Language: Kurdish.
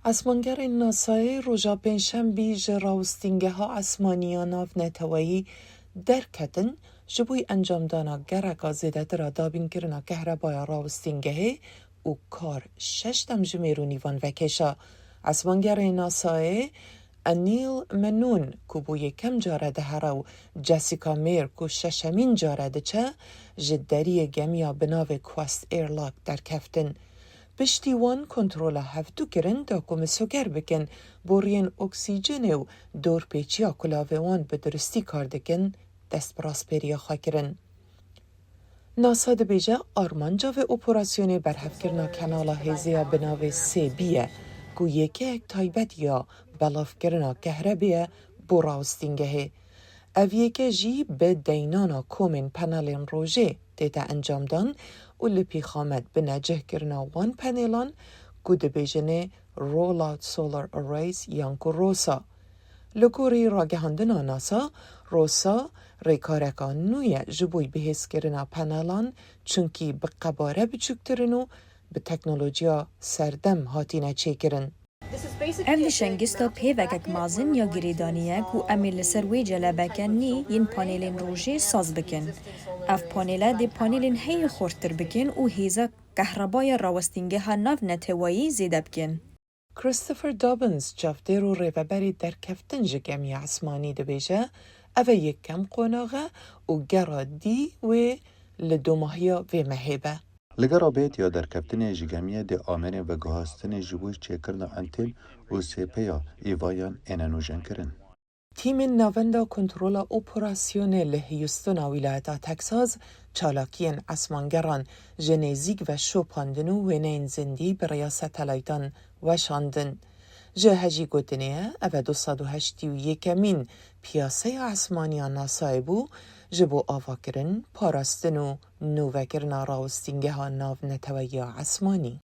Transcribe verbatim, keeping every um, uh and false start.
Esmangerên NASA'yê roja Pêncşembî ji rawistîngeha esmanî ya navneteweyî derketin, ji bo encamdana gereka zêdetir a dabînkirina kehrebaya rawistîngehê û kar şeş demjimêr û nîvan vekêşa. Esmangerê NASA'yê Anil Menon, ku bo yekem care dihere, û Jessica Meir, ku şeşemîn care diçe, ji deriyê gemiya bi navê Quest Airlock derkeftin. Piştî wan kontrola hevdû kirin da ku misoger bikin, boriyên oksîjenê û dorpêçiya kulavê wan bi duristî kar dikin, dest bi raspêriya xwe kirin. NASA dibêje, armanca vê operasyonê berhevkirina kenala hêzê ya bi navê sê B ye, ku yekeyek taybet ya belavkirina kehrebê ye bo rawistîngehê. Ev yeke jî bi deynana komên panelên rojê tête encamdan û li pîxamet bi necihkirina wan panêlan, ku dibêjinê Rollout Solar Arrays yan ku rosa. Li gorî ragihandina NASA, rosa rêkareka nû ye ji bo bihêzkirina panelan, çunkî bi qebare biçûktir in û bi teknolojiya serdem hatine çêkirin. Ev nişengista pêvekek mezin ya girêdanî ye ku em ê li ser wê celebeke nî yên panelên rojê saz bikin. Ev panele dê panelên heyî xurttir bikin û hêza kehrebaya rawestîngeha navneteweyî zêde bikin. Christopher Dobbins, çavdêr û rêveberê derkeftin ji gemiya esmanî, dibêje, ev e yekem qonax e û gera dî wê li domahiya vê mehê be. Li gera bêt ya derkeftinê ji gemiyê dê amerên veguhastinê ji bo çêkirina entên û sêpeya îvayan êne nûjenkirin. Tîmên Navenda Kontrola Operasyonê li Houstona wîlayeta Texas çalakiyên esmangeran ji nêzîk ve şopandin û wêneyên zindî bi rêya satelaytan weşandin. Ji hejî gotinê ye, ev e du sed û heştê û yekemîn piyaseya esmanî ya NASA'yê bû ji bo avakirin, parastin û nûvekirina rawestîngeha navneteweyî ya esmanî.